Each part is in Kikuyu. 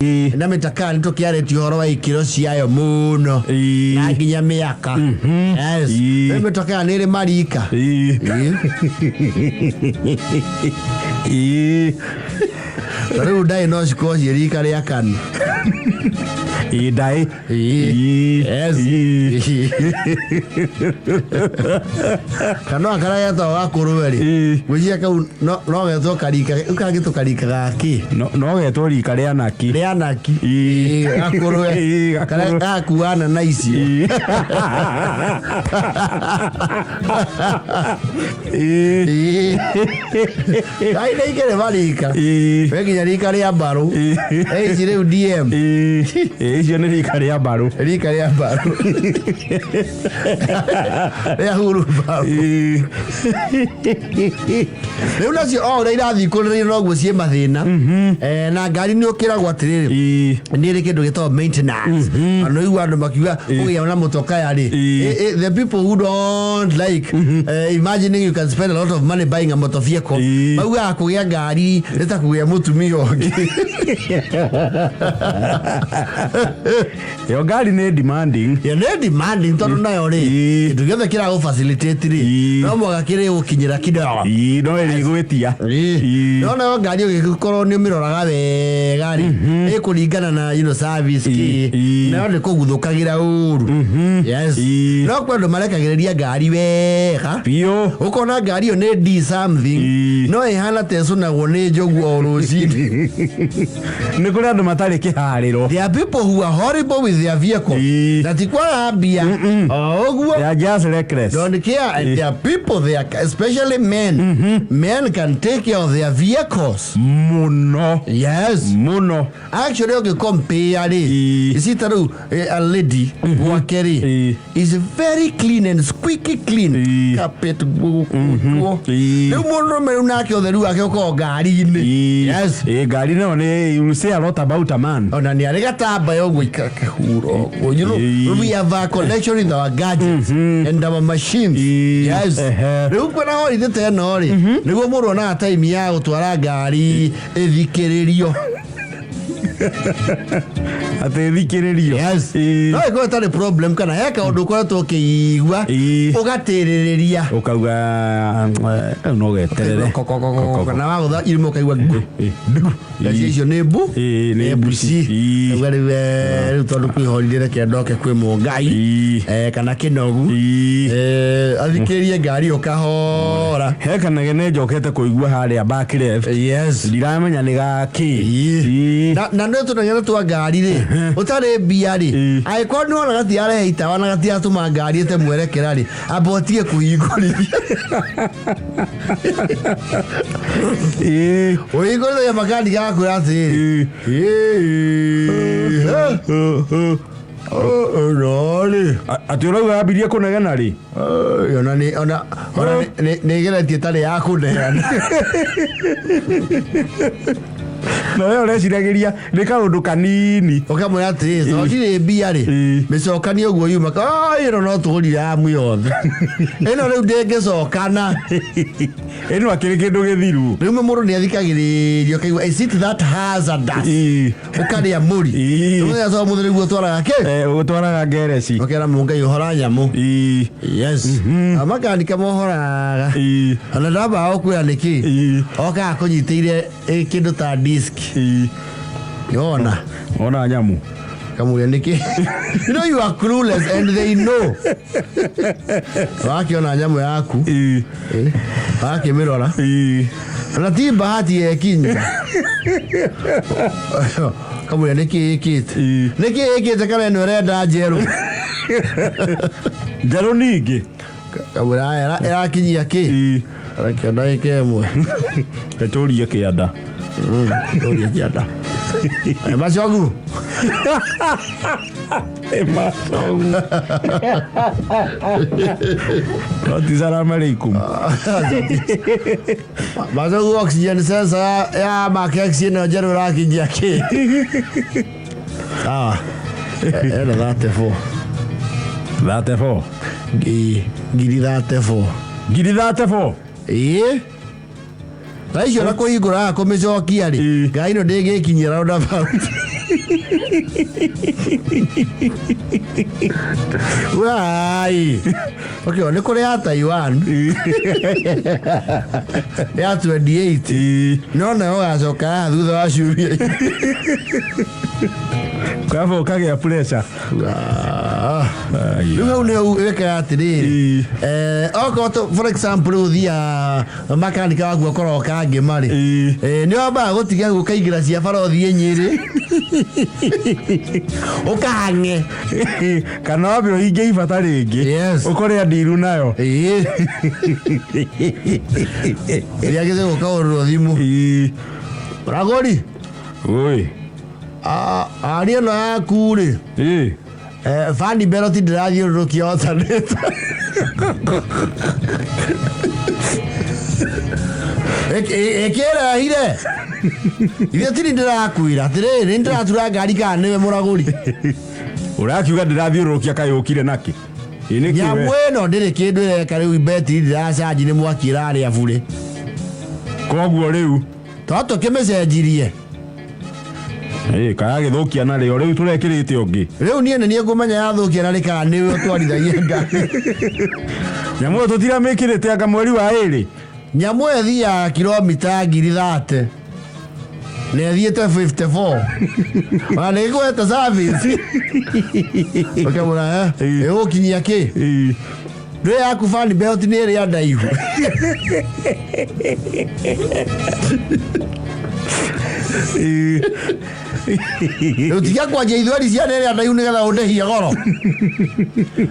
Na mĩtakaa nĩ tũkĩarĩtie ũhoro wa ikĩro ciayo mũno na nginya mĩaka. Yes. Rĩu mĩtokaa nĩ ĩrĩ marika. Ta rĩu ndaĩ no cikorwo ciĩ rika rĩa kana. Ĩĩ, ndaĩ. Yes. Kana karĩa getagwo gakũrwe rĩ, ngwĩciria kau no getwo karika, rĩu kangĩ tũkarika gakĩ? No getwo rika rĩa naki. Rĩa naki. Gakũrwe. Ĩĩ, gakũrwe. Karĩa gakuana na icio. Ngai nĩ ikĩrĩ marika. We nginya rika rĩa mbarũ. Ici rĩu DM. Ĩĩ, icio nĩ rika rĩa mbarũ. Rika rĩa mbarũ. Rĩa huru mbarũ. Rĩu nacio o ũrĩa irathiĩ ikũrĩrĩire noguo ciĩ mathĩna. Na ngari nĩ ũkĩragwo atĩrĩrĩ, nĩ ĩrĩ kĩndũ gĩtagwo maintenance. Ona ũigua andũ makiuga kũgĩa na mũtokaya rĩ, the people who don't like imagining you can spend a lot of money buying a motor vehicle, maugaga kũgĩa ngari nĩ ta kũgĩa mũtumia ũngĩ. Ĩyo ngari nĩ demanding. Yo nĩ demanding tondũ nayo rĩ, kĩndũ gĩothe kĩragũ facilitate rĩ, no mũhaka kĩrĩ gũkinyĩra kidogo. Ĩĩ, no ĩrĩgwĩtia. No nayo ngari ũgĩkorwo nĩ ũmĩroraga wega rĩ, ĩkũringana na service kĩ, nayo nĩ kũguthũkagĩra ũru. Yes. No kwĩ andũ marekagĩrĩria ngari wega. Biũ. Ũkona ngari ĩyo nĩ D something, no ĩhana ta ĩcũnagwo nĩ njogu o rũcinĩ. Nĩ kũrĩ andũ matarĩ kĩharĩro. There are people who are horrible with their vehicle. Na ti kwaga mbia. O ũguo. They are just reckless. Don't care. And there are people, they are, especially men. Men can take care of their vehicles. Mũno. Yes. Mũno. Actually, ũngĩ compare rĩ, ici ta rĩu a lady gwake rĩ is very clean and squeaky clean. Carpet gũkũ. Rĩu mũndũrũme rĩu nake ũtheru wake ũkoragwo ngari-inĩ. Yes. Ĩĩ, ngari nayo nĩ, you will say a lot about a man. Ona nĩ arĩ gatambaya ũguo ikakĩhura ũguo. We have a connection with our gadgets and our machines. Yes. Rĩu kwĩna holiday ta ĩno rĩ, nĩguo mũndũ onaga time ya gũtwara ngari ĩthikĩrĩrio. Atĩ thikĩrĩrio. Yes. No ĩkorwo ĩtarĩ problem kana he kaũndũ ũkoretwo ũkĩigua ũgatĩrĩrĩria. Ũkauga kau no geterere. Kana wagũtha irima ũkaigua ngu. Ngaci icio nĩ mbu. Nĩ nĩ mbuci. Ũkauga rĩu rĩu tondũ kwĩ holiday reke ndoke kwĩ mũngai kana kĩnogu. Athikĩrĩrie ngari ĩyo kahora. He kanegene njokete kũigua harĩa back left. Yes. Ndiramenya nĩ gakĩ. Na nĩ tũnegene twa ngari rĩ, ũtarĩ mbia rĩ, angĩkorwo nĩ wona gatiarehe itawa na gatiratũma ngari ĩte mwerekera rĩ, amba ũtige kũhingũrithia. Ũhingũrithagia makandi gakwĩra atĩrĩrĩ, ĩno rĩ. Atĩ ũrauga yambirie kũnegena rĩ? Ona nĩ ona ona nĩ ĩgeretie tarĩ ya kũneana. Na we ũreciragĩria nĩ kaũndũ kanini. Ũkamwĩra atĩrĩ, tondũ ndirĩ mbia rĩ, mĩcokanie ũguo yuma. Ĩno no tũgũrire amu yothe. Ĩno rĩu ndĩngĩcokana. Ĩno akĩrĩ kĩndũ gĩthiru. Rĩu mũndũ nĩ athikagĩrĩria ũkaigua, is it that hazardous? Ũkarĩa mũri. Mũthenya wa mũthĩ nĩguo ũtwaraga kĩ? Ũtwaraga ngereci. Ũkera mũngai ũhora nyamũ. Yes. Makanika mohoraga. Ona ndambaga gũkwĩra nĩkĩ. Okaga kũnyitĩire kĩndũ ta disk. Nĩwona? Ona nyamũ. Kamũria nĩkĩ? You know you are clueless and they know. Wakĩona nyamũ yaku. Wakĩmĩrora. Na ti bahati yekinya. Kamũria nĩkĩ ĩkĩte? Nĩkĩ ĩkĩte kana ĩno ĩrenda njerũ? Njerũ ningĩ. Kamũria ĩrakinyia kĩ? Reke ndagĩka ĩmwe. Tũrie kĩanda. Tũrie kĩanda. Macogu. Macogu. Oti salamu alaikum. Macogu, oxygen sensor ya Mark X ĩno njerũ ĩrakinyia kĩ? Sawa. Ĩno 34. 34. Ngiri 34. Ngiri 34. Ĩĩ. Thaa icio na kũhingũra kũmĩcokia rĩ, ngai ĩno ndĩngĩkinyia roundabout. Wai. Okay, nĩ kũrĩ ya Taiwan ya 28. No nayo ũgacoka haha thutha wa ciumia. Kaba ũkagĩa pressure. Ah. Rĩu hau nĩho wĩkaga atĩrĩrĩ, okorwo for example rĩu ũthiaga makanika waku akorwo kangĩma rĩ, nĩ wambaga gũtiga ũkaingĩra cia bara ũthiĩ Nyĩrĩ ũkahang'e. Kana wambe ũhinge ibata rĩngĩ. Yes. Ũkore andiru nayo. Ĩĩ. Rĩrĩa gĩthĩ ũkahũrĩrwo thimũ, Ragori, Oi. Ari ĩno yaku rĩ, fan belt ndĩrathiũrũrũkia alternator. Ĩkĩrehire ithuĩ tiri ndĩrakwĩra atĩrĩrĩ, nĩ ndĩratura ngari kana nĩwe mũragũri? Ũrakiuga ndĩrathiũrũrũkia, kaĩ ũkire nakĩ? Ĩ nĩkĩ Nyamũ we? ĩno ndĩrĩ kĩndũ ĩreka rĩu, betiri ndĩracanji, nĩ mwaki ĩrarĩa burĩ. Koguo rĩu To tũkĩmĩcenjirie. Kayagĩthũkia narĩo rĩu tũrekĩrĩte ũngĩ. Rĩu niĩ nĩ niĩ ngũmenya yathũkia na rĩ kana nĩwe ũtwarithagia ngari. Nyamũ ĩyo tũtiramĩkĩrĩte anga mweri wa ĩrĩ. Nyamũ ĩyo ĩthiaga kilomita 30,000 na ĩthiĩte 54, ona nĩ ĩkũhete service ũkĩmũra ĩgũkinyia kĩ. Ndũ yaku fan belt nĩ ĩrĩa ndaihu. Rĩu tiga kwanjia ithweri cia nĩ ĩrĩa ndaihu nĩgetha ũndĩhie goro.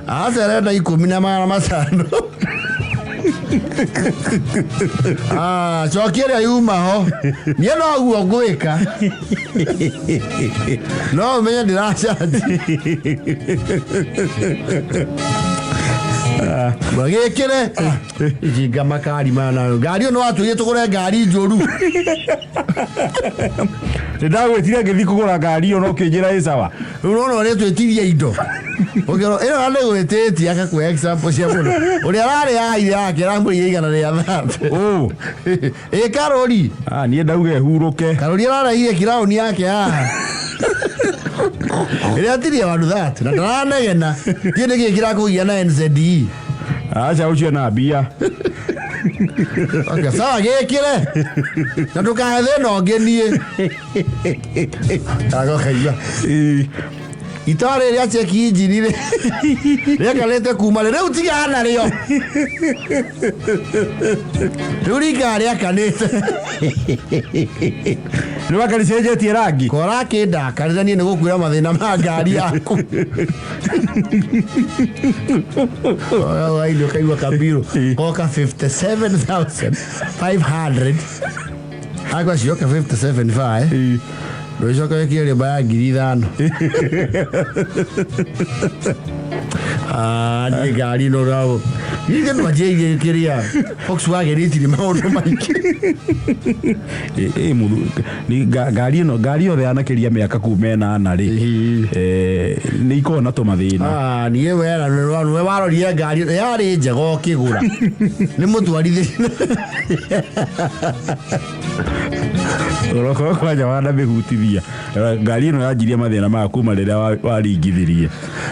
Aca, ĩrenda 10,500. Ah, cokia ĩrĩa yuma ho, niĩ noguo ngwĩka, no ũmenye ndĩracanji gĩkĩre ijinga makari maya nayo ngari ĩyo nĩ watwĩrie tũgũre ngari njũru. Nĩ ndagwĩtire ngĩthiĩ kũgũra ngari ĩyo no ũkĩnjĩra ĩ sawa. Rĩu nona ũrĩa twĩtirie indo ũkĩona ĩno na nĩgwĩtĩtie akakũhe example cia mũndũ ũrĩa ararĩ haire yake aramũrĩire 130. Ũ. Ĩ karũri. Ah, niĩ ndauga ĩhurũke. Karũri ararehire kiraũni yake haha ĩrĩa tirie 130 na ndaranegena tiĩ nĩkĩ kĩrakũgia na NZE. Aca, ũcio na mbia. Okay, sawa, gĩkĩre na ndũkahe thĩna ũngĩ niĩ agokaigua itora rĩrĩa check engine rĩ rĩekarĩte kuma rĩ rĩu tigana narĩo, rĩu rikaga rĩakanĩte. Nĩ wakaricenjetie rangi. Kora kĩndakarĩra niĩ nĩ gũkwĩra mathĩna ma ngari yaku waini ũkaigua kabiru goka 57,500 akwa cioka 57,500, ndũgĩcoka wĩkĩre rĩmba ya 5,000. Ah, niĩ ngari ĩno rao ithe ndwanjĩrĩirie kĩrĩa Volkswagen itirĩ maũndũ maingĩ. Ĩ, ngari ĩno, ngari yothe yanakĩria mĩaka kuma ĩnana rĩ, nĩ ikoragwo na tũmathĩna. Ah, niĩ wera nĩwe warorire ngari yarĩ njega ũkĩgũra nĩ mũtwarithia. Ũrokorwo kwanja wanamĩhutithia ngari ĩno yanjirie mathĩna maya kuma rĩrĩa waringithirie.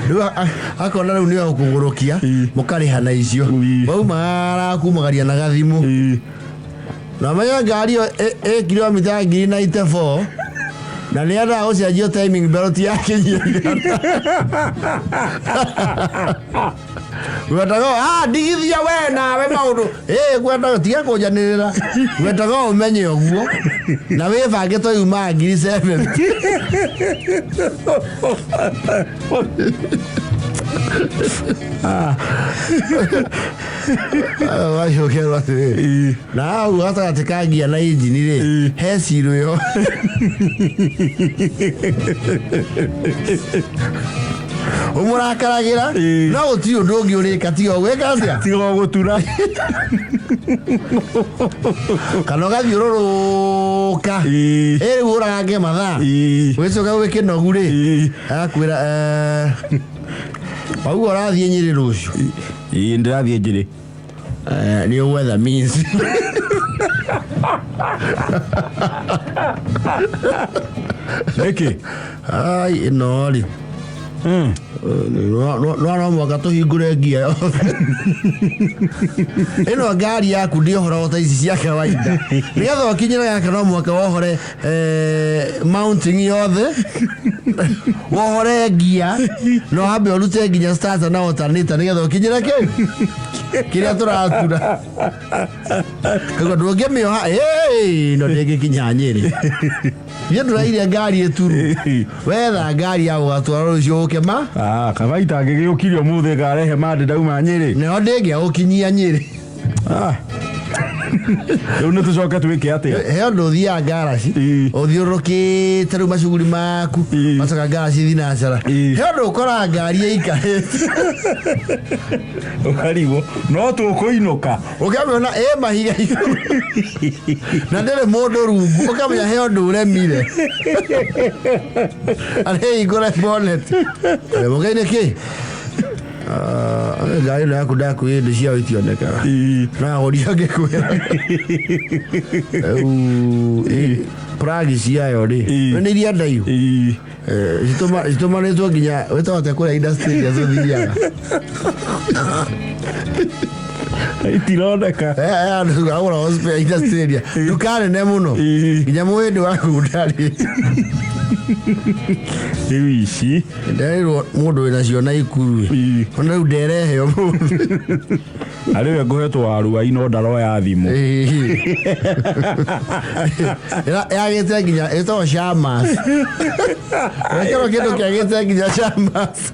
Rĩu akona rĩu nĩwe ũkũgũrũkia mũkarĩha na icio wauma arakumagaria na gathimũ na menya ngari ĩyo ĩ kilomita 94,000 na nĩ endaga gũcenjio timing belt yakinyia 100. Ngwendaga ndigithia we nawe maũndũ ĩ ngwendaga tiga kũnjanĩrĩra, ngwendaga ũmenye ũguo na wĩbange to yuma 70,000. Wacokerwo atĩrĩrĩ, na hau gatagatĩ ka ngia na injini rĩ, he cirũ ĩyo ũmũrakaragĩra. No gũtirĩ ũndũ ũngĩ ũrĩka tiga ũgwĩka atĩa? Tiga gũtura. Kana ũgathiũrũrũka ĩ rĩu ũrange mathaa ũgĩcoka gwĩ kĩnogu rĩ, agakwĩra, "Wauga ũrathiĩ Nyĩrĩ rũciũ?" Ĩ, ndĩrathiĩ Njĩrĩ. Nĩ ũgwetha means. Nĩkĩ? Ai, ĩno rĩ, no mwaka tũhingũre ngia yothe. Ĩno ngari yaku ndĩohoragwo ta ici cia kawaida. Nĩgetha ũkinyĩre gaka no mwaka wohore mounting yothe, wohore ngia, na wambe ũrute nginya starter na alternator nĩgetha ũkinyĩre kĩu kĩrĩa tũratura. Koguo ndũngĩmĩoha ĩno ndĩngĩkinya Nyĩrĩ. Niĩ ndũraire ngari ĩturu. Wetha ngari ya gũgatwara rũciũ ũke ma. Ah, kabaita angĩgĩũkire ũmũthĩ ngarehe mande ndauma Nyĩrĩ. Nayo ndĩngĩagũkinyia Nyĩrĩ. Ah. Rĩu nĩ tũcoke twĩke atĩa? He ũndũ ũthiaga ngaraci, ũthiũrũrũkĩte rĩu macuguri maku, macoka ngaraci thinacara. He ũndũ ũkoraga ngari ĩikarĩte. Ũkarigwo no tũkũinũka. Ũkamĩona ĩ mahiga igũrũ na ndĩrĩ mũndũ rungu, ũkamenya he ũndũ ũremire. Arĩhingũre bonnet. Mũgeni kĩ? Ah, ngari ĩno yaku ndakwĩ indo ciao itionekaga. No agũria ngĩkwĩra. Rĩu plug ciayo rĩ, nĩ iria ndaihu. Citũmanĩtwo nginya wĩtagwo atĩa kũrĩa industry iria tũthiaga. Itironeka. Andũ agũra spare industry area. Nduka nene mũno. Nginya mũhĩndĩ waku ndarĩ. Rĩu ici Nderirwo mũndũ wĩna cio na ikuru. Ona rĩu nderehe ũmũthĩ. Arĩ we ngũhetwo waru wa ino ndaroya thimũ. Yagĩte nginya ĩtagwo shamas. Wekĩrwo kĩndũ kĩagĩte nginya shamas.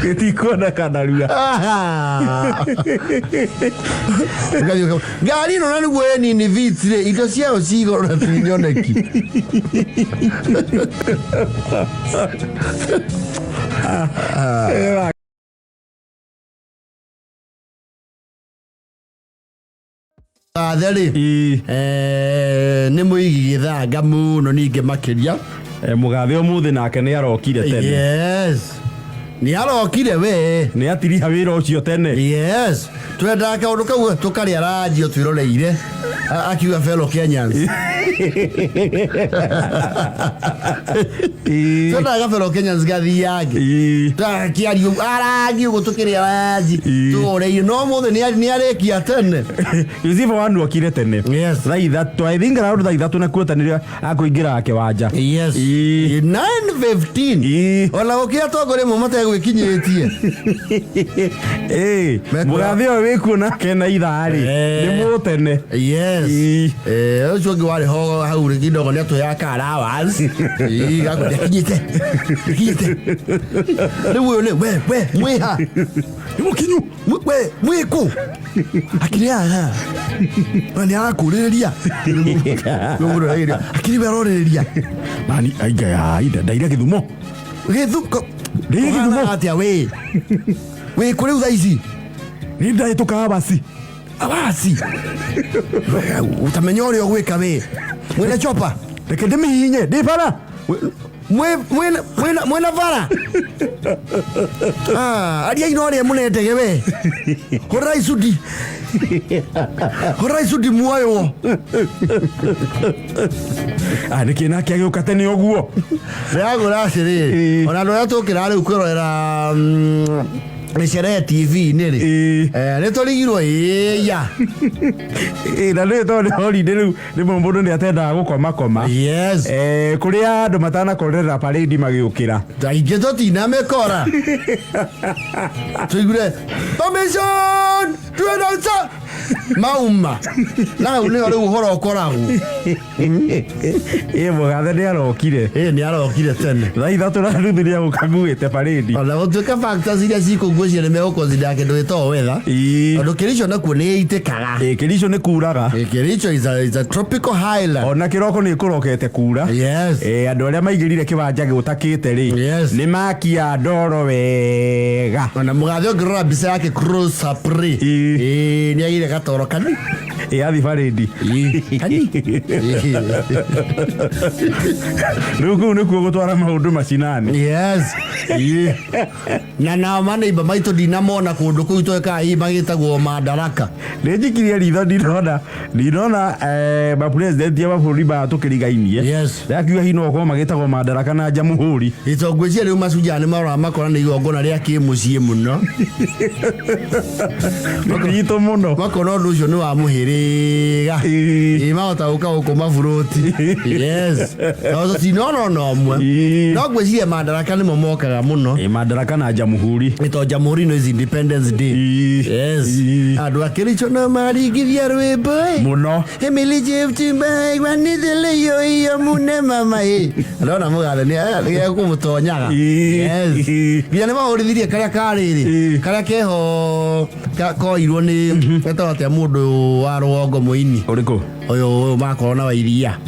Gĩtikuoneka narua. Ngari ĩno na nĩguo ĩ nini vits rĩ, indo ciayo ci igũrũ na ti nyoneki. Gathe rĩ, nĩ mũigi gĩthanga mũno ningĩ makĩria. Mũgathe ũmũthĩ nake nĩ arokire tene. Yes, nĩ arokire we. Nĩ atiriha wĩra ũcio tene. Yes, twendaga kaũndũ kau tũkarĩa ranjio twĩroreire. Akiuga fellow Kenyans, twendaga fellow Kenyans gathiange kĩario arangi ũguo tũkĩrĩa ranji tũroreire, no mũthĩ nĩ arĩkia tene. Yusufu wanu okire tene. Yes. Thaa 3, I think around thaa 3 na kuota nĩrĩo akũingĩra kĩwanja. Yes. 9:15. Ona gũkĩra atongoria amwe mategwĩkinyĩtie. Mũgathe ũyũ wĩkuo nake na ithaa rĩ, nĩ mũtene. Yes. Ũcio ũngĩ warĩ ho hau rĩ kidogo nĩ atũheaga ka allowance. Gakũ ndĩkinyĩte. Ndĩkinyĩte. Rĩu ũyũ nĩ we we mwĩha. Nĩ mũkinyu. We mwĩkũ. Akiri haha. Na nĩ arakũrĩrĩria. Rĩu mũndũ aragĩria, akiri we arorĩrĩria. Nani ainga ya ida ndaire Gĩthumo. Gĩthumo. Ndaire Gĩthumo. Atĩa we. Wĩ kũ rĩu thaa ici? Nĩ ndahĩtũka Abasi. Abasi. Utamenya ũrĩa ũgwĩka we. Mwĩna chopa. Reke ndĩmĩhihinye ndĩ bara. Mwĩna bara. Ah, aria ino arĩa mũnetege we. Hũrĩrai cudi. Hũrĩrai cudi muoywo. Ah, nĩkĩ nake agĩũka tene ũguo? Ndĩragwĩra atĩrĩrĩ, ona andũ arĩa tũkĩra rĩu kwĩrorera mĩcere TV-inĩ rĩ, nĩ tũrigirwo ĩya. Na nĩ tondũ nĩ holiday rĩu rĩmwe mũndũ nĩ atendaga gũkoma koma. Yes. Kũrĩa andũ matanakorerera parade magĩũkĩra. Aingĩ tũtinamĩkora. Tũiguire permission to announce mauma. Na hau nĩho rĩu ũhoro ũkoragwo. Mũgathe nĩ arokire. Nĩ arokire tene. Thaa 3:30 nĩ agũka nguĩte parade. Ona gũtuĩka factors iria cikũguo cio nĩ megũconsider kĩndũ gĩtagwo weather. Tondũ Kericho nakuo nĩ ĩitĩkaga. Kericho nĩ kuraga. Kericho is a tropical highland. Ona kĩroko nĩ kũrokete kura. Yes. Andũ arĩa maigĩrire kĩwanja gĩũtakĩte rĩ. Yes. Nĩ makia ndoro wega. Ona mũgathe ũngĩrora mbica yake close up rĩ. Nĩ agĩire gatoro kani. Athi parade. Kani. Rĩu kũu nĩkuo gũtwara maũndũ macinani. Yes. Ĩĩ. Na nao maneiba maitũ ndinamona kũndũ kũu twekaga ii magĩtagwo Madaraka. Nä njikirie ritho ndinona ndinona mapresident a mabũrũri maya tũkĩrigainie. Yes. Ndakiuga hihi no gũkorwo magĩtagwo Madaraka na Jamhuri. Ito ngwĩciria rĩu Mashujaa nĩ maroraga makona nĩ igongona rĩa kĩmũciĩ mũno. Ritũ mũno. Makona ũndũ ũcio nĩ wa mũhĩrĩga. Ĩĩ. Ĩĩ, mahota gũka gũkũ maburũti. Yes. No tũtinona ona ũmwe. Ĩĩ. No ngwĩciria Madaraka nĩmo mokaga mũno. Ĩ, Madaraka na Jamhuri. Nĩ to Jamhuri no is Independence Day. Ĩĩ. Yes. Ĩĩ. Andũ a Kericho no maringithia rwĩmbo ĩ. Mũno. Emily Chepchumba igwanithĩrĩio iyo mune mama ĩ. Ndona mũgathe nĩ ekũmũtonyaga. Ĩĩ. Yes. Ĩĩ. Nginya nĩ mahũrithirie karĩa karĩrĩ Ĩĩ. karĩa keho koirwo nĩ getagwo atĩa mũndũ wa rũgongo mũini Ũrĩkũ? ũyũ ũyũ makorwo na wa iria.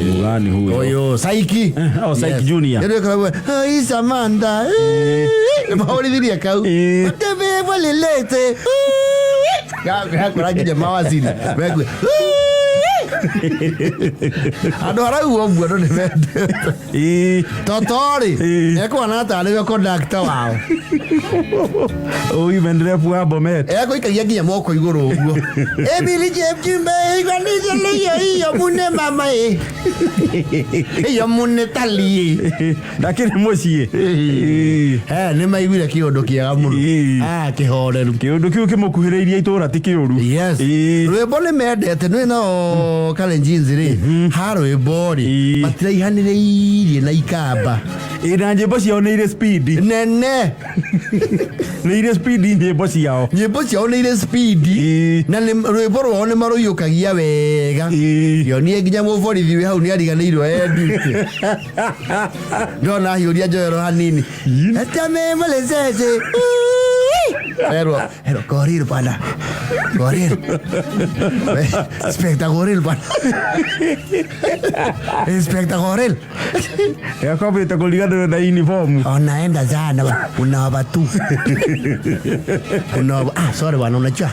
Mũgani huyo. Ũyũ Saiki. Oh, Saiki Junior. Nĩ rĩkoragwo Oi Samantha. Nĩ mahũrithirie kau. Ĩĩ. Utebebwa lelete. Gakora nginya mawaziri. Mekue. Andũ arauga ũguo andũ nĩ mendete. Ĩĩ. Totorĩ Ĩĩ. ekũhana tarĩ we kondakta wao. Women rep wa Bomet. Ekũikagia nginya moko igũrũ ũguo. Emily Chepchumba igwanithĩrĩiyo iyo mune mama ĩ. Iyo mune tali ĩ. Ndakĩrĩ mũciĩ. Ĩĩ. Eh, nĩ maiguire kĩũndũ kĩega mũno. Ĩĩ. Ah, kĩhoreru. Kĩũndũ kĩu kĩmũkuhĩrĩirie itũra ti kĩũru. Yes. Ĩĩ. Rwĩmbo nĩ mendete nĩ nao Kalenjins rĩ ha rwĩmbo rĩ Ĩĩ. matiraihanĩrĩirie na ikamba Ĩ, na nyĩmbo ciao nĩ irĩ speed. nene. Nĩ irĩ speed nyĩmbo ciao. Nyĩmbo ciao nĩ irĩ speed. Ĩĩ. Na rwĩmbo rwao nĩ marũiyũkagia wega. Ĩĩ. Yonie nginya mũborithi wĩ hau nĩ ariganĩirwo e duty. Ndona hiũria njohero hanini. Etamemolezeze. Erwo, erwo, Korir bwana. Korir. Inspector Korir bwana. Inspector Korir. Yakwambĩte kũriganĩrwo na uniform. Unaenda sana ba- unaoba tu. Unaoba. Ah, sorry bwana, unajua.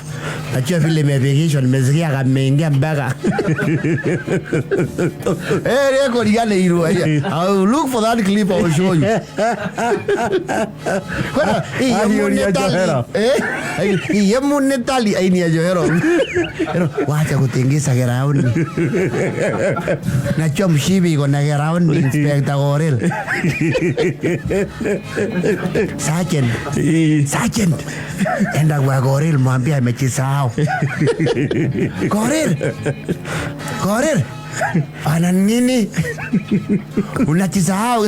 Najua vile imefikishwa nimesikia kameingia mpaka. Eh, rekoriganĩirwo. I will look for that clip, I will show you. Kwenda iye Ahiũria njohero. munetali. Eh, iye munetali aini ya njohero. Ero, wacha kutingisa gerauni. Najua mshibi iko na gerauni, Inspector Gorel. Sergeant. Ĩĩ. Sergeant, enda kwa Goril mwambie amejisahau. Goril, Goril, ana nini? Unajisahau?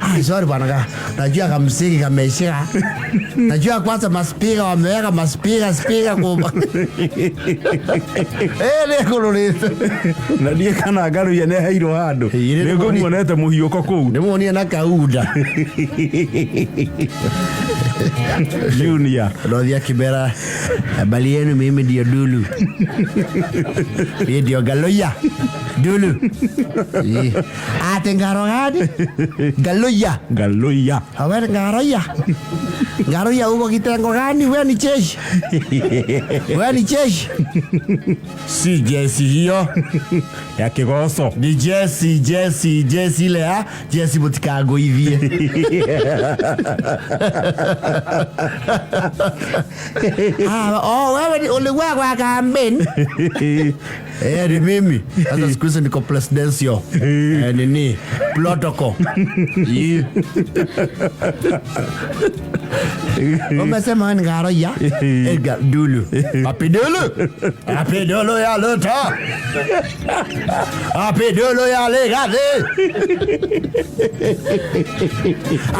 Ah, sorry bwana, najua kamsiki kameishika. Najua kwanza maspika wameweka maspika spika kwa. Eh, nĩkũrũrĩte. Na niĩ kana ngaruia nĩ aheirwo handũ. Ĩĩ, Nĩ ngũmuonete mũhiũko kũu. Nĩmuonie na kauda. Junior. Rothi akimera habari yenu, mimi ndio Dulu, mimi ndio Galoya Dulu. Ĩ. Ate ngaro gani Galoya. Ngaloia. Awe ngaroya ngaroya, uko kitengo gani? We ni jeshi, we ni jeshi, si jeshi hiyo Ya kĩgoco. Ni jeshi jeshi jeshi ile ya jeshi, mũtikangũithie. Ah, oh, wewe ulikuwa kwa kampeni. Eh, ni mimi. Sasa siku hizi niko presidential. Eh, nini? Protocol. Ii. Umesema wewe ni Ngaroya? Edgar Dulu. Happy Dulu. Happy Dulu ya leta. Happy Dulu ya legade.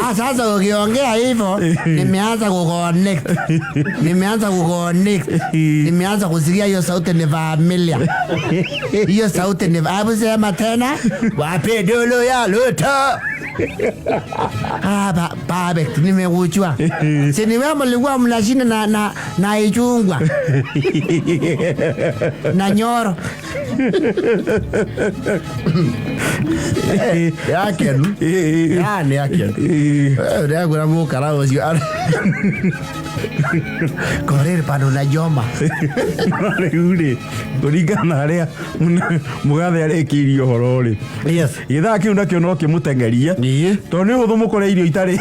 Ah, sasa ukiongea hivyo nimeanza kuconnect. Nimeanza kuconnect. Nimeanza kusikia hiyo sauti ni familia. Hiyo sauti ni, hebu sema tena. Wapi Dulu ya leta. Ah, perfect, nimekujua. Si ni wewe mlikuwa mnashinda na Ichungwa na Nyoro. Yakenu. Yani yakenu. Ndagura mũkara ũcio. Korir bado na Joma. No rĩu rĩ, kũringana Ona harĩa mũgathe arĩkĩirie ũhoro rĩ, gĩthaa kĩu nakĩo no kĩmũteng'erie, tondũ nĩ ũhũthũ mũkore irio itarĩ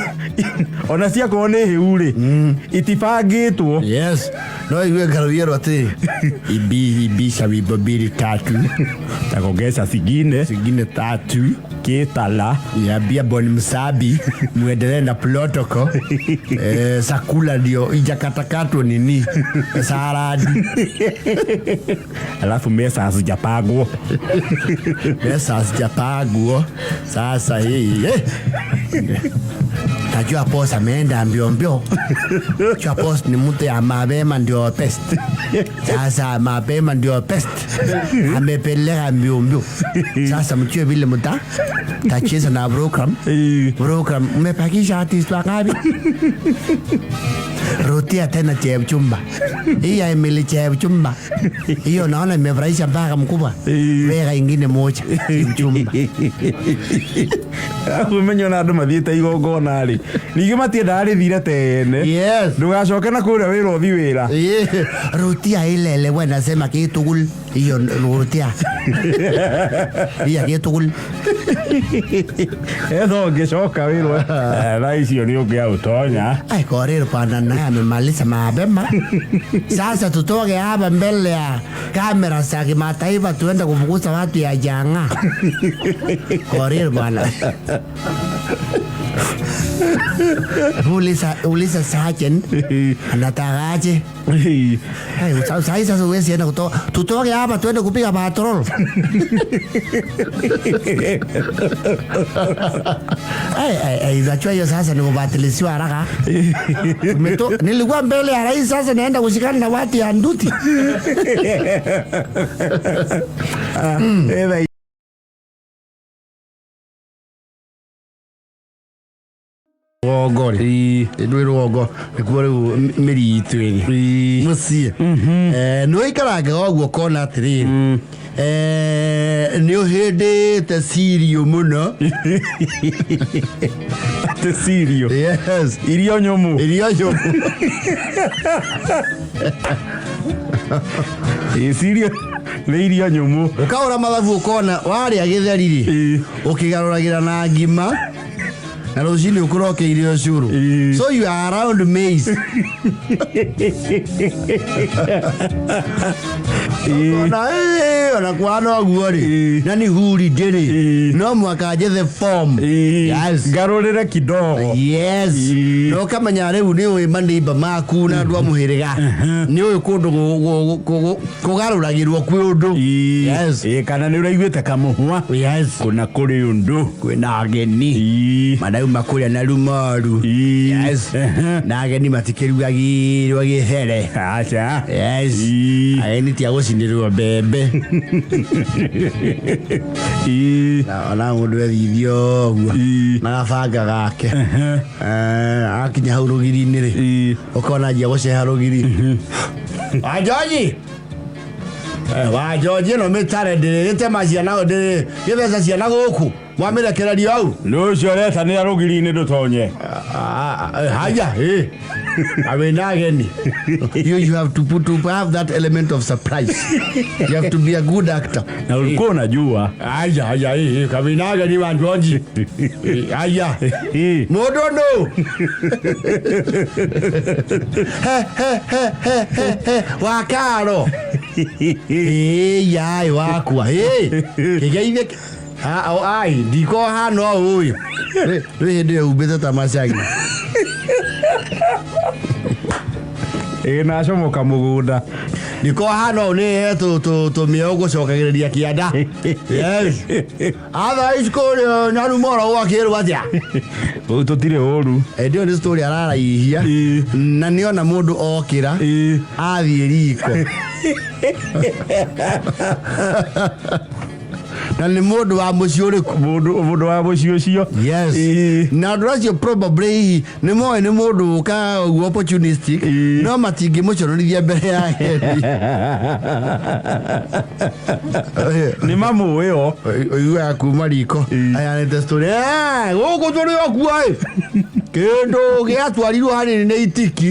ona ciakorwo nĩ hĩu rĩ, itibangĩtwo. Yes, no igue ngaruierwo atĩ ibi ibisha wimbo mbili tatu, takongeza zingine zingine tatu, kitala yambia Bon Msabi muendelee na protocol. Sakula ndio ijakatakatwo nini saradi. Alafu mesa hazijapangwo. Pesa hazijapangwo sasa hii. Najua boss ameenda mbio mbio. Najua boss ni mtu ya mapema ndio best. Sasa mapema ndio best, amepeleka mbio mbio. Sasa mjue vile mta tacheza na program. Program mmepakisha artist wangapi? Rudia tena Chepchumba. Hii ya Emily Chepchumba. Hiyo naona imefurahisha mpaka mkubwa. Weka ingine moja Chepchumba. Umenye ona andũ mathiĩte igongona rĩ, ningĩ matiendaga rĩthire tene. Ndũgacoke na kũrĩa wĩra ũthi wĩra. Rutia ile ile wewe nasema kitugul. Hiyo rutia. Hiyo kitugul. Etho ũngĩcoka wĩrwo thaa icio nĩ ũngĩa ũtonya. Ai, Korir bwana naye amemaliza mapema. Sasa tutoke hapa mbele ya kamera za kimataifa tuende kufukuza watu ya janga. Korir bwana. Uliza sergeant anatakaje? Hey, sasa sasa huwezi enda kutoka. Tutoke hapa tuende kupiga patrol. Ai ai ai, unajua hiyo sasa ni kubatilisiwa haraka. Nilikuwa mbele ya rais, sasa naenda kushikana na watu ya nduti. Rũgongo rĩ, ndwĩ rũgongo nĩkuo rĩu mĩri itũ ĩrĩ mũciĩ. Nĩ ũikarangaga ũguo ũkona atĩrĩrĩ, nĩ ũhĩndĩte cirio mũno. Atĩ cirio? Yes. Irio nyũmũ. Irio nyũmũ. Ĩ, cirio nĩ irio nyũmũ. Ũkaũra mathabu ũkona warĩa gĩtheri rĩ, ũkĩgarũragĩra na ngima, na rũcinĩ ũkũrokeire ũcũrũ. So you are around maize. Ona ona kwana ũguo rĩ, na nĩ holiday rĩ, no mwaka njethe form. Yes. Ngarũrĩre kidogo. Yes. Na ũkamenya rĩu nĩ ũĩ maneighbor maku na andũ a mũhĩrĩga nĩ ũĩ kũndũ kũgarũragĩrwo kwĩ ũndũ. Yes. Kana nĩ ũraiguĩte kamũhwa. Yes. Kũna kũrĩ ũndũ. Kwĩna ageni. Marauma kũrĩa na rumoru. Yes. Na ageni matikĩrugagĩrwo gĩthere. Aca. Yes. Ageni ti a gũcinĩrwo mbembe. Na ona mũndũ ethithio ũguo na gabanga gake. Akinya hau rũgiri-inĩ rĩ, ũkona anjia gũceha rũgiri. Wanjoji! Wanjoji ĩno mĩtare ndĩrĩgĩtema ciana, ndĩrĩgĩtheca ciana gũkũ. Mwamĩrekererio hau? Nĩ ũcio ũretanĩra rũgiri-inĩ ndũtonye. Haya, Awena ageni. You have to put to have that element of surprise. You have to be a good actor. Na ulikuwa unajua. Haya, haya, kawena ageni Wanjoji. Haya. Mũndũ nũ? He, he, he, he, he, he. Wakaro. Yai wakwa. Kĩgeithie. Ai, ndiko hana ũyũ. Rĩ hĩndĩ ĩyo umbĩte ta macagi. Na acomoka mũgũnda. Ndiko hana ũũ nĩ he tũmĩo gũcokagĩrĩria kĩanda. Yes. Otherwise kũrĩa Nyarumoro gwakĩrwo atĩa? Ũũ tũtirĩ ũru. Hĩndĩ ĩyo nĩ story araraihia. Na nĩona mũndũ okĩra, athiĩ riko. Na nĩ mũndũ wa mũciĩ ũrĩkũ? Mũndũ wa mũciĩ ũcio. Yes. Na andũ acio probably hihi nĩ moĩ nĩ mũndũ ũkaga ũguo opportunistic, no matingĩmũconorithia mbere ya ageni. Nĩ mamũĩ o. Ũiguaga kuma riko. Ayanĩte story. Gũkũ tũrĩ o kuo ĩ. Kĩndũ gĩatwarirwo hanini nĩ itiki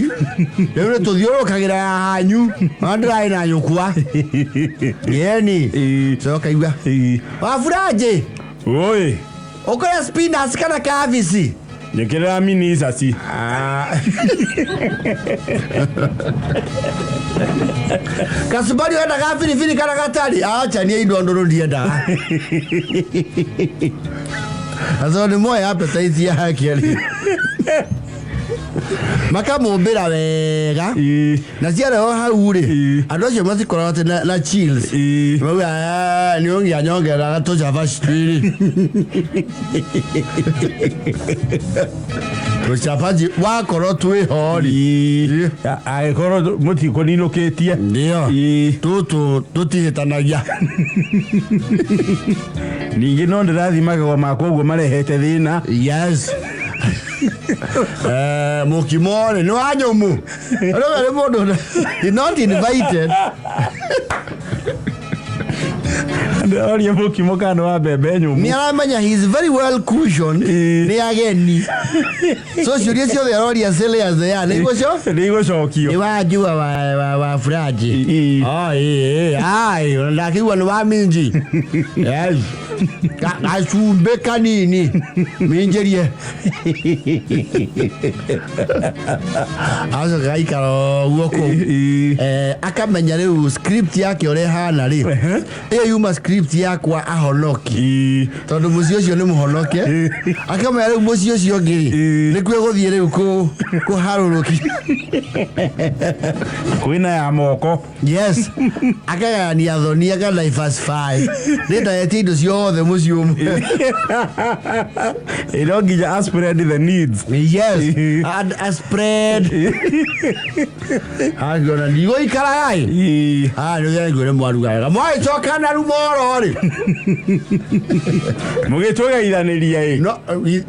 rĩu nĩ tũthiũrũrũkagĩra ya hanyu ona ndĩrarĩ na nyũkwa yeni. Coka igua. Wabura-njĩ. Oi. Ũkũrĩa spinach kana kabici? Njĩkĩrĩra minicaci. Kacumbari wendaga biribiri kana gatari? Acha niĩ indo ndũrũ ndiendaga. Aco nĩ moĩ appetite yake rĩ. Makamũmbĩra wega. Na ciarehwo hau rĩ, andũ acio matikoragwo atĩ na chills. Mauga, "Ah, nĩ ũngĩanyongerera tũcabaci twĩrĩ. Tũcabaci wakorwo twĩho rĩ." Angĩkorwo mũtikũninũkĩtie. Ndio. Tũtũ tũtihĩtanagia. Ningĩ no ndĩrathiĩ magego makwa ũguo marehete thĩna. Yes. Mũkimo rĩ nĩ wa nyũmũ. Rĩu nĩ mũndũ he not invited. Ndĩroria mũkimo kana nĩ wa mbembe nyũmũ. Nĩ aramenya he is very well cushioned nĩ ageni. So ciũria ciothe aroria silly as they are. Nĩ igũco? Nĩ igũcokio. Nĩ wa njua wa Furaji. Oh, ĩĩ, ai, ona ndakĩigua nĩ wa minji. Yes. Gacumbĩ kanini. Minjĩrie. Acoka gaikara ũguo kũu. Akamenya rĩu script yake ũrĩa ĩhana rĩ. Ĩyo yuma script yakwa ahonoki. Tondũ mũciĩ ũcio nĩ mũhonoke. Akamenya rĩu mũciĩ ũcio ũngĩ rĩ. Nĩkuo ĩgũthiĩ rĩu kũharũrũki. Kwĩna ya moko. Yes. Akagayania thoni aka diversify. Nĩ ndaetie indo ciothe mũciĩ ũmwe. Ĩ no nginya a spread the needs. Yes. And a spread. Angĩona ndigũikara ĩ. Ah, nĩ ũthĩ ngwĩre mwaruga wega. Mwagĩcoka na rumoro rĩ. Mũgĩtũgeithanĩria ĩ. No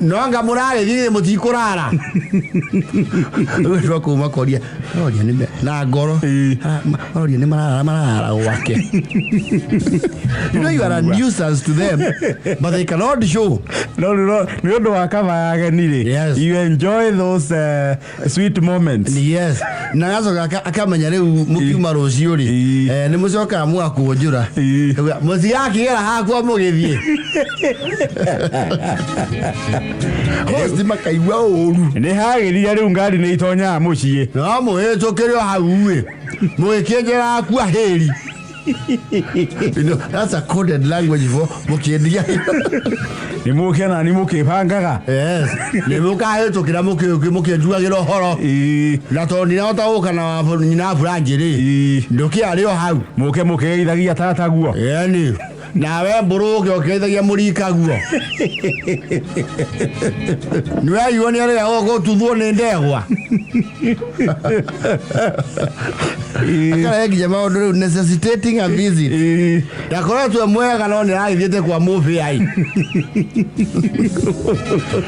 no anga mũragĩthiĩ mũtikũrara. Rĩu andũ a kũu makoria, maroria nĩ na ngoro. Maroria nĩ mararara mararara gwake. You know you are a nuisance to them, but they cannot show. No rĩu nĩ ũndũ wa kaba ya ageni rĩ. Yes. You enjoy those sweet moments. Yes. Na agacoka akamenya rĩu mũkiuma rũciũ rĩ, nĩ mũcokaga mũgakũnjũra. Mũtigakĩgera hakwa mũgĩthiĩ. Host makaigua ũru. Nĩ hagĩrire rĩu ngari nĩ itonyaga mũciĩ. No mũhĩtũkĩre o hau ĩ. Mũgĩkĩnjĩra akua hĩri. You know, that's a coded language for mũkĩendia. Nĩ mũke na nĩ mũkĩbangaga. Yes. Nĩ mũkahĩtũkĩra mũkĩnjugagĩra ũhoro. Na tondũ ndinahota gũka na nyina wa Buranji rĩ. Ndũkĩarĩ o hau. Mũke mũkĩgeithagia tata guo. Ĩni. Nawe mbũrũke ũkĩgeithagia mũrika guo. Nĩwaigua nĩ arĩa gũtuthwo nĩ ndegwa. Akarehe nginya maũndũ rĩu necessitating a visit. Ndakoretwo e mwega no nĩ aragĩthiĩte kwa mũbĩai.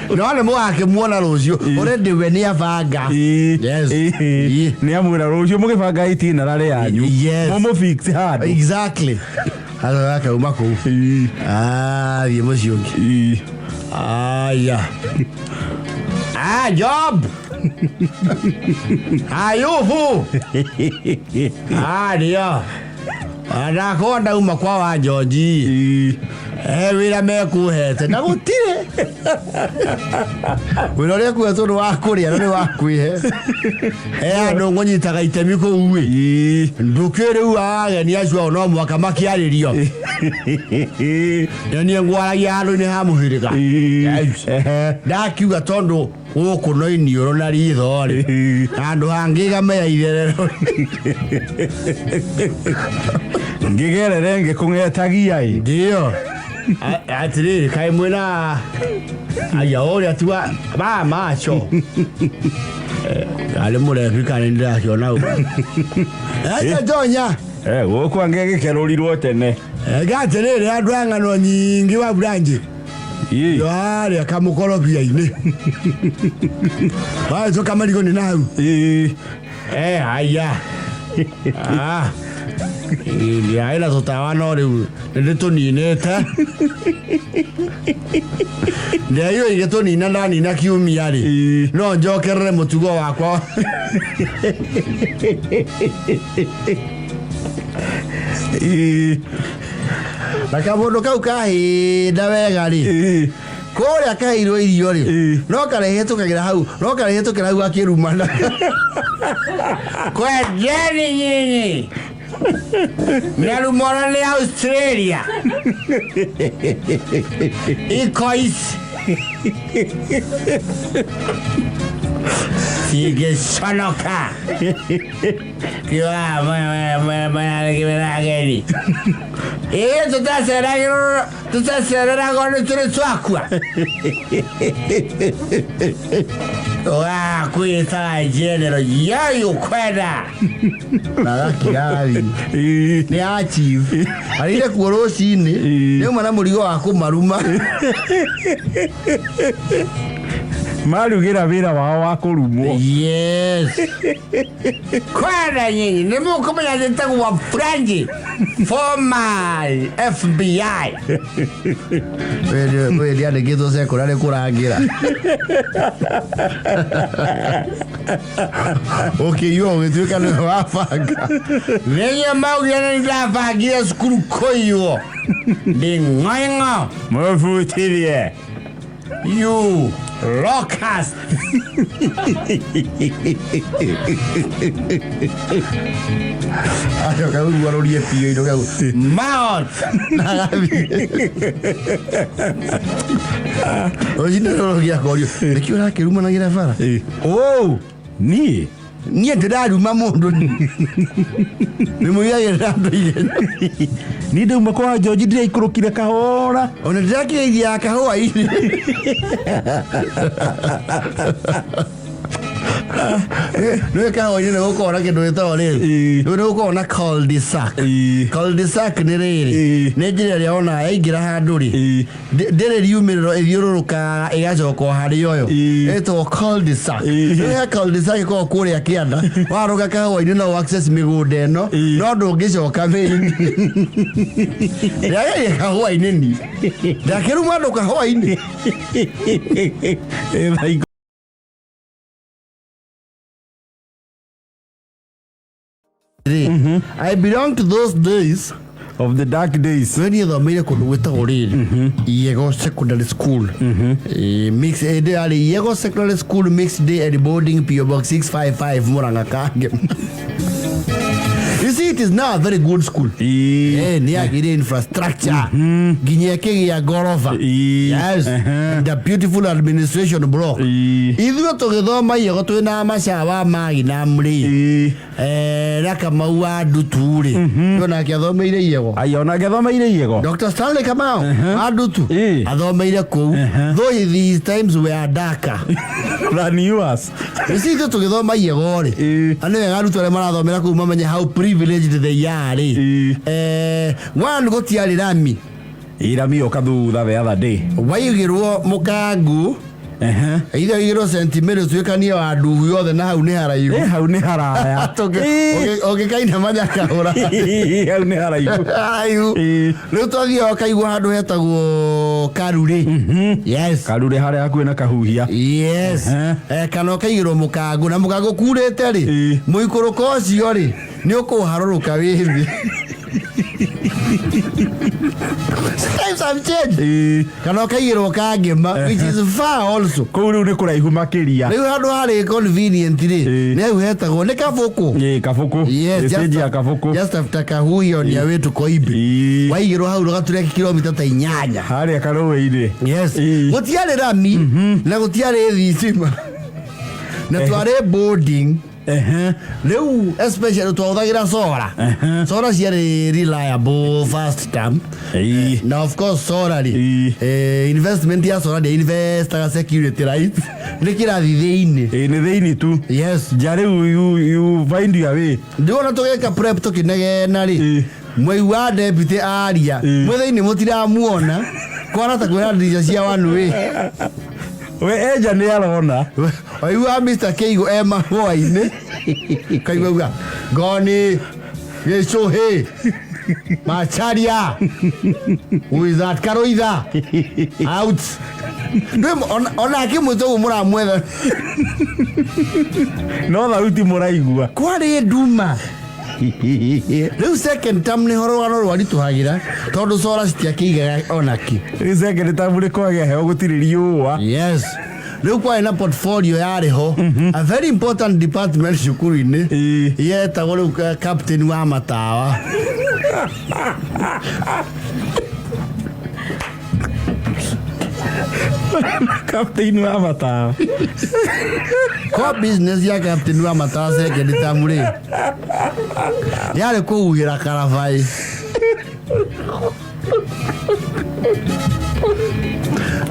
No nĩ mũgakĩmuona rũciũ. Already we nĩ abanga. Yes. Nĩ amwĩra rũciũ mũgĩbanga itinerary yanyu. Yes. Mũmũfix handũ. Exactly. Halo akauma kũu. Ah, thiĩ mũciĩ ũngĩ. Aya. Ah, job. Ayubu. Ah, ndio. Ndakorwo ndauma kwa wa Njonji. Wĩra mekũhete na gũtirĩ. Wĩra ũrĩa kuhetwo nĩ wa kũrĩa na nĩ wa kwĩhe. Andũ ngũnyitaga itemi kũu ĩ. Ndũkĩ rĩu ageni acio ao no mũhaka makĩarĩrio. Na niĩ ngwaragia handũ-inĩ ha mũhĩrĩga. Yes. Ndakiuga tondũ gũkũ no iniũrũ na ritho rĩ. Handũ hangĩgamera itherero. Ngĩgerere ngĩkũng'etagia ĩ. Ndio. Atĩrĩrĩ kaĩ mwĩna aya ũrĩa tiwa ba macho. Arĩ mũrebi kana nĩ ndĩrakĩona ũguo. Acha Tonya. Gũkũ angĩgĩkerũrirwo tene. Gatĩrĩrĩ andũ a ng'ano nyingĩ wa Buranji. Yarĩa kamũkorobia-inĩ. Wahĩtũka marigũ nĩ na hau. Haya. Ah. Ndiarĩ na tũtawa no rĩu nĩndĩtũninĩte. Ndĩraigua igĩtũnina ndanina kiumia rĩ, no njokerere mũtugo wakwa. Na kamũndũ kau kahĩnda wega rĩ, kũrĩa kaheirwo irio rĩ, no karĩhĩtũkagĩra hau, no karĩhĩtũkĩra hau akĩrumana. Kwendeni nyinyi na rumora nĩ Australia iko ici cingĩconoka kiwa mwerageni ĩĩ tũtaceragĩrwo tũtacereragwo nĩ tũrĩ twakua wakwĩtaga general yai ũkwenda na agakira athiĩ nĩ achieve arĩire kuo rũcinĩ nĩ uma na mũrigo wa kũmaruma. Marugĩra wĩra wao wa kũrumwo. Yes, kwenda nyinyi nĩ mũkũmenya njĩtagwo Franji, former FBI. Wĩ ndiandĩkĩtwo cekũra nĩ kũrangĩra ũkĩiywo ũgĩtuĩka nĩwe wabanga. Nĩnyuĩ maugire nĩ ndabangire cukuru kũiywo ndĩ ng'oing'o. Mũbutithie. You locust. Acoka rĩu arũrie biũ indo kau maot na agathiĩ rũcinĩ rũrũ gĩakorio nĩkĩo ũrakĩrumanagĩra bara. Oh, niĩ Niĩ ndĩraruma mũndũ nĩ mũiyagĩrĩra andũ ihenya. Niĩ ndauma kwa Njonji ndĩraikũrũkire kahora. Ona ndĩrakĩgeithia kahũa-inĩ. Nĩ kahũa-inĩ nĩ gũkorwo na kĩndũ gĩtagwo rĩrĩ, nĩ gũkorwo na cul-de-sac. Cul-de-sac nĩ rĩrĩ, nĩ njĩra ĩrĩa wonaga yaingĩra handũ rĩ, ndĩrĩ riumĩrĩro, ĩthiũrũrũkaga ĩgacoka o harĩ ũyũ. Ĩtagwo cul-de-sac. Rĩu he cul-de-sac ĩkoragwo kũrĩa kĩanda warũga kahũa-inĩ no access mĩgũnda ĩno, no ndũngĩcoka main. Ndĩrageria kahũa-inĩ ni ndakĩruma andũ kahũa-inĩ. Thaa Rĩ, I belong to those days of the dark days. We niĩ thomeire kũndũ gwĩtagwo rĩrĩ Iego Secondary School. Mix ĩndĩ yarĩ Iego Secondary School Mixed Day and Boarding, PO Box 655, Murang'a Kange. You see, it is now a very good school. Nĩ yagĩrĩire infrastructure nginya ĩkĩgĩa ngoroba. Yes, and the beautiful administration block. Ithuĩ tũgĩthoma Iego twĩna maca wa magi na mrĩ na Kamau wa Ndutu rĩ, mm nake athomeire Iego. Aya, onake athomeire Iego. Dr. Stanley Kamau wa Ndutu athomeire kũu, though these times were darker than yours. You see, ithuĩ tũgĩthoma Iego rĩ, na nĩ wega arutwo arĩa marathomera kũu mamenye how privileged they are rĩ. One, gũtiarĩ rami. Irami yoka thutha the other day. Waigĩrwo mũkangu, ithe waigĩrwo St. Mary ũtuĩkanie wa nduhu yothe na hau nĩ haraihu. Hau nĩ haraya. Ũngĩkaina manyakahũra. Hau nĩ haraihu. Haraihu. Rĩu twathiaga ũkaigua handũ hetagwo Karurĩ, yes. Karure harĩa hakuhĩ na Kahuhia. Yes. Kana ũkaigĩrwo mũkangu na mũkangu kurĩte rĩ, mũikũrũko ũcio rĩ nĩ ũkũharũrũka wĩ thĩ. Times have changed. Kana ũkaigĩrwo Kangema, which is far also. Kũu rĩu nĩ kũraihu makĩria. Rĩu handũ harĩ convenient rĩ, nĩ hau hetagwo nĩ Kabũkũ. Kabũkũ. Yes, just, stage ya Kabũkũ. Just after Kahuhia on your way to Koimbi. Waigĩrwo hau rũgatureki kilomita ta 8. Harĩa karũĩ-inĩ. Yes. Gũtiarĩ rami na gũtiarĩ thitima na twarĩ boarding. Rĩu especially twahũthagĩra solar. Solar ciarĩ reliable first term. Na of course solar rĩ, investment ya solar ndĩa investaga security lights, nĩ kĩrathi thĩinĩ. Nĩ thĩinĩ tu. Yes. Nja rĩu you find your way. Ndĩwona tũgĩka prep tũkĩnegena rĩ, mwei wa deputy aria mwĩ thĩinĩ mũtiramuona kwana ta kwĩna ndirica cia one way. We enja nĩ arona. Waigua Mr. Keigo e mahũa-inĩ kaigua uga ngoni. Gĩcũhĩ Macharia. Who is that? Karoitha. Out. Ndwĩ ona akĩmwĩta ũguo mũramwetha. No thauti mũraigua. Kwarĩ nduma. Rĩu second term nĩho rũgano rwaritũhagĩra tondũ cora citiakĩigaga onakĩ. Rĩu second term nĩ kwagĩa heho gũtirĩ riũa. Yes. Rĩu kwarĩ na portfolio yarĩ ho. A very important department cukuru-inĩ. Yetagwo rĩu captain wa matawa. Captain wa matawa. Kwa business ya captain wa matawa second term rĩ. Yarĩ kũhuhĩra karabai.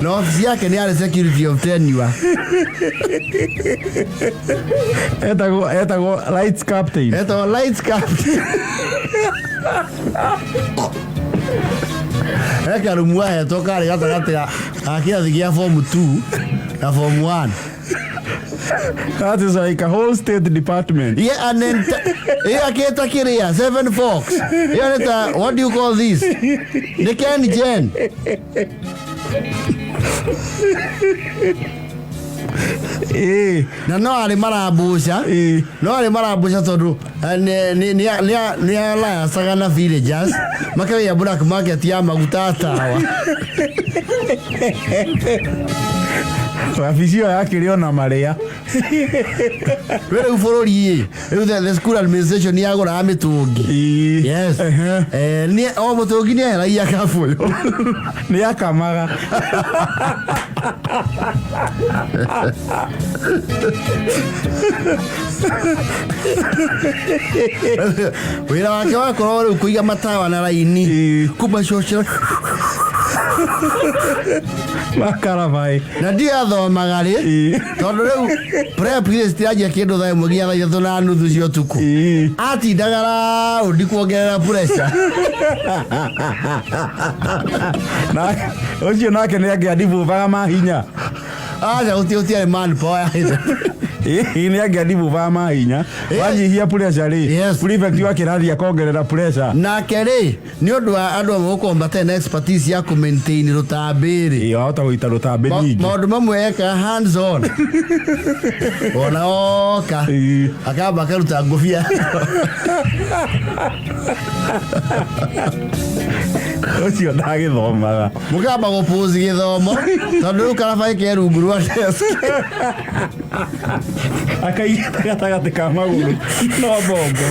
Na ofici yake nĩ yarĩ security of tenure. Etagwo lights captain. Etagwo lights captain. He karumu ahetwo karĩ gatagatĩ ga kĩrathi gĩa form 2 na form 1. That is like a whole state department. Yeah, and then yeah, akĩta kĩrĩa Seven Fox. Ĩyo nĩ ta what do you call this? Nĩ Ken Jen. Na no arĩ marambũca. No arĩ marambũca tondũ nĩ allianceaga na villagers makagĩa black market ya maguta tawa. Wabici ĩyo yakĩrĩ ona marĩa. Rĩu rĩu bũrũri ĩ rĩu the school administration yagũraga mĩtũngi. Yes. O mũtũngi nĩ eheragia kabũyũ. Nĩ akamaga. Wĩra wake wakorwo rĩu kũiga matawa na raini kũmacocera Makarabai. Na ndiathomaga rĩ tondũ rĩu prep irĩ citiranjia kĩndũ thaa ĩmwe nginya thaa ithatũ na nuthu cia ũtukũ. Atindaga raundi kuongerera pressure. Ũcio nake nĩ angĩandibubaga mahinya. Aca gũtiarĩ manpower ya Nĩ angĩandibubaga mahinya. Wanyihia pressure rĩ. Prefect wa kĩrathi akongerera pressure. Nake rĩ nĩ ũndũ wa andũ amwe gũkorwo matarĩ na expertise ya kũ maintain rũtambĩ rĩ. Wahota gũita rũtambĩ nyingĩ. Maũndũ mamwe ekaga hands on. Ona oka akamba akaruta ngũbia. Ũcio ndagĩthomaga. Mũkamba gũpũzi gĩthomo tondũ rĩu karabai ke rungu rwa desk. Akaigĩte gatagatĩ ka magũrũ no mbombo.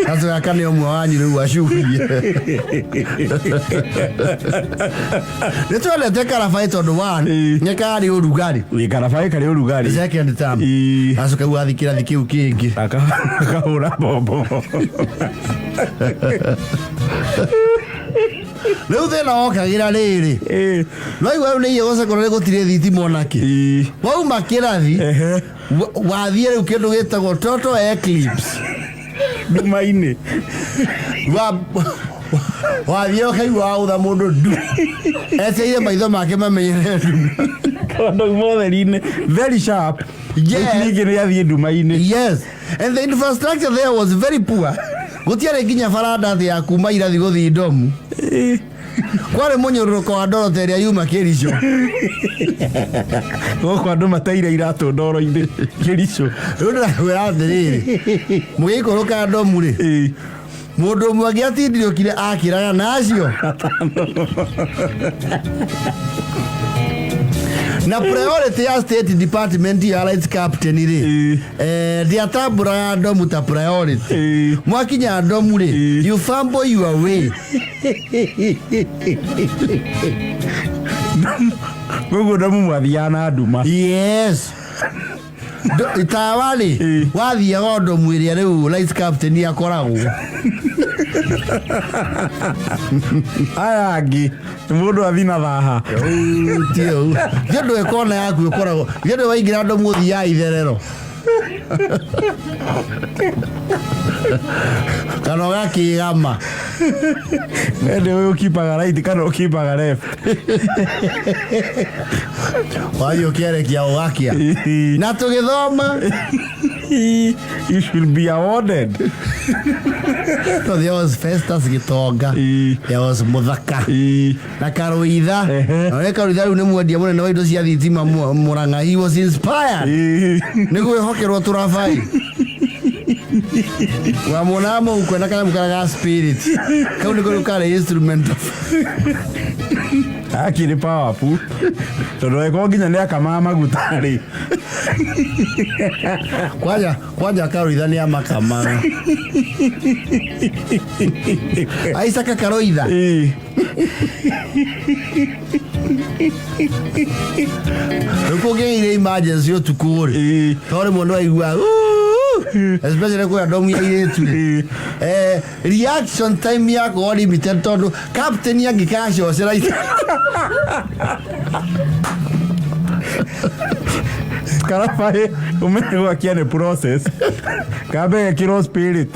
Gacu gaka nĩ ũmwe wanyu rĩu acurie. Nĩ twendete karabai tondũ one nĩ karĩ ũrugarĩ. Karabai karĩ ũrugarĩ. Second term. Gacoka rĩu athiĩ kĩrathi kĩu kĩngĩ. Akahũra mbombo. Rĩu thĩna wokagĩra rĩrĩ. Waigua rĩu nĩ iye secondary gũtirĩ thitima onakĩ. Wauma kĩrathi wathiĩ rĩu kĩndũ gĩtagwo total eclipse. Nduma-inĩ. Wathiĩ ũkaigua waũtha mũndũ ndu. Etereire maitho make mamenyere nduma. Tondũ motheri-inĩ very sharp. Yes. Ningĩ nĩ athiĩ nduma-inĩ. Yes. And the infrastructure there was very poor. Gũtiarĩ nginya baranda atĩ ya kuma irathi gũthiĩ ndomu. Kwarĩ mũnyũrũrũko wa ndoro ta ĩrĩa yuma Kericho. Gũkũ andũ mateire iratũ ndoro-inĩ Kericho. Rĩu ndĩrakwĩra atĩrĩrĩ, mũgĩikũrũka ndomu rĩ, mũndũ ũmwe angĩatindirũkire akĩraga na acio. Na priority ya state department ya lights captain rĩ, ndiatambũraga ndomu ta priority. Mwakinya ndomu rĩ, you fumble your way. Koguo ndomu mwathiaga na nduma. Yes. Itawa rĩ, wathiaga o ndomu ĩrĩa rĩu lights captain akoragwo. Aya angĩ mũndũ athi na thaha. Ti ũũ. Nĩ ũndũ ĩkona yaku ĩkoragwo. Nĩ ũndũ waingĩra ndomu ũthiaga itherero. Kana ũgakĩgama. Ende ũyũ ũkipaga right kana ũkipaga left. Wathiĩ ũkĩarekia ũgakĩa. Na tũgĩthoma. You should be awarded. So there was Festus Gitonga. There was Muthaka. Na Karuitha. Na we Karuitha rĩu nĩ mwendia mũnene wa indo cia thitima Murang'a. He was inspired. Nĩ kwĩhokerwo tũrabai. Wamuonaga mũhuko na kanyamũ karĩa ga spirit. Kau nĩko rĩu karĩ instrument of Akĩrĩ powerful. Tondũ angĩkorwo nginya nĩ akamaga maguta rĩ. Kwanja kwanja Karuitha nĩ amakamaga. Isaac Karuitha. Rĩu kũngĩgĩire emergency ũtukũ rĩ. Tondũ rĩmwe nĩ waigua especially kwĩ andũ ya airĩtu rĩ. Reaction time yakwa limited tondũ captain angĩkacocera Karabaĩ ũmenye gwakia nĩ process. Kambe gekĩrwo spirit.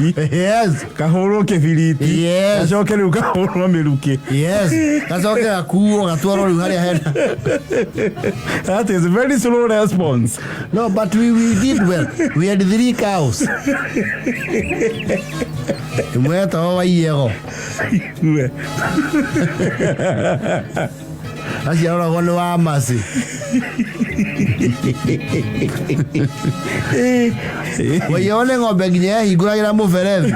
Kahũrwo kĩbiriti. Gacoke rĩu kahũrwo mĩrukĩ. Yes. Gacoke gakuo gatwarwo rĩu harĩa hena. That is very slow response. No, but we did well. We had 3 cows. Ĩmwe yetagwo Waiyego. Acio aroragwo nĩ wa Mercy. Waiyego nĩ ng'ombe nginya yahingũragĩra mũberethi.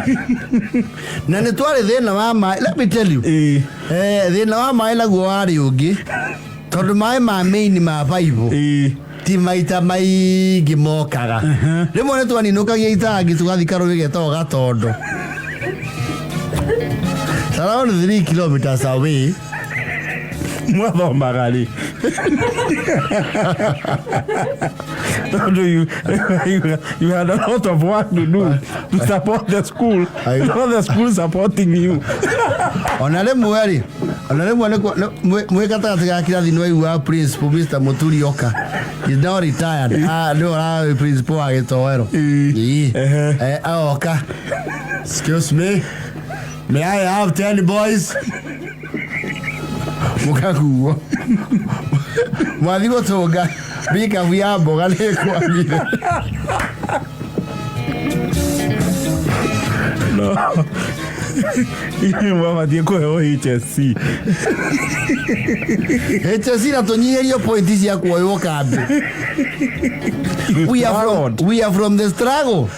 Na nĩ twarĩ thĩna wa maĩ. Let me tell you. Thĩna wa maĩ naguo warĩ ũngĩ. Tondũ maĩ ma main ma pipe ti maita maingĩ mokaga. Rĩmwe nĩ twaninũkagia itangi tũgathiĩ karũĩ getagwo Gatondo. It's around 3 kilometers away. Mwathomaga rĩ? Tondũ you had a lot of work to do to support the school. Not the school supporting you. Ona rĩmwe rĩ, ona rĩmwe mwĩ gatagatĩ ga kĩrathi nĩ waiguaga principal Mr. Muturi oka. He's now retired. Nĩwe ũrarĩ principal wa Gĩtoero. Agoka. Excuse me. May I have 10 boys? Mũkaguo. Mwathi gũtũnga bikabu ya mboga nĩ ĩkwamire. No. Inyuĩ mwabatiĩ kũheo HSC. HSC na tũnyihĩrio pointi cia kuoywo kambĩ. We are from the struggle.